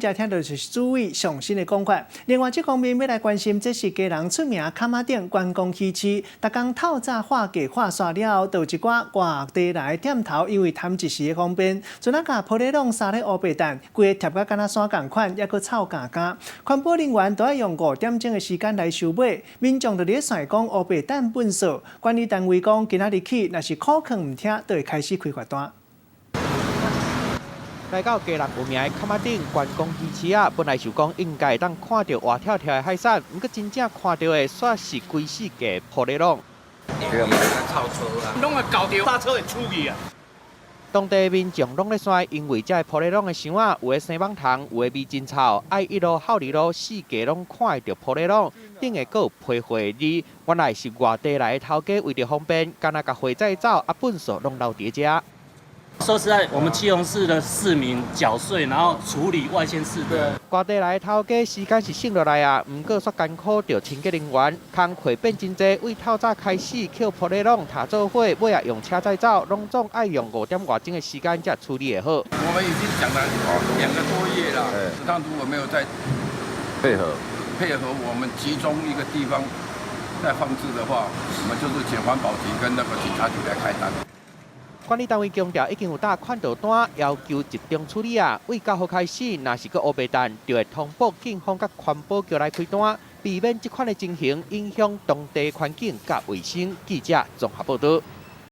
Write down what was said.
才聽著就是主委上新的講法。另外，這方面欲來關心，這是基隆出名崁仔頂觀光魚市，逐工透早化價化煞了後，就有一寡外地來的店頭，因為貪一時的方便，陣仔共玻璃籠撒咧烏白蛋，規个貼甲敢若山仝款，猶閣臭咬咬。環保人員都愛用5點鐘的時間來收尾，民眾就佇咧算講烏白蛋糞埽。管理單位講，今仔日起，若是苦勸毋聽，就會開始開罰單。來到基隆有名的崁仔頂觀光魚市仔，本來想講應該會當看著活跳跳的海產，毋過真正看著的煞是規世界玻璃籠。臭臭啊！攏會搞著剎車會出去啊！當地民眾攏咧跩，因為這个玻璃籠的箱仔，有的生蠓蟲，有的味真臭，愛一路孝二路四界攏看會著玻璃籠，頂下閣有皮貨味。原來是外地來的頭家為著方便，干焦共貨載走，啊糞埽攏留佇遮。說實在，我們基隆市的市民繳稅，然後處理外縣市的。外地來的頭家時間是省落來啊，毋過煞艱苦著清潔人員，工課變真濟，為透早開始抾玻璃籠疊做伙，尾仔用車載走，攏總愛用5點外鐘的時間才處理會好。我們已經講了2個多月了，他如果沒有再配合我們集中一個地方再放置的話，我們就是請環保局跟那個警察局來開單。管理單位強調，已經有打勸導單，要求集中處理啊。為9號開始，若是閣烏白蛋，就會通報警方佮環保局來開單，避免這款的情形影響當地環境佮衛生。記者綜合報導。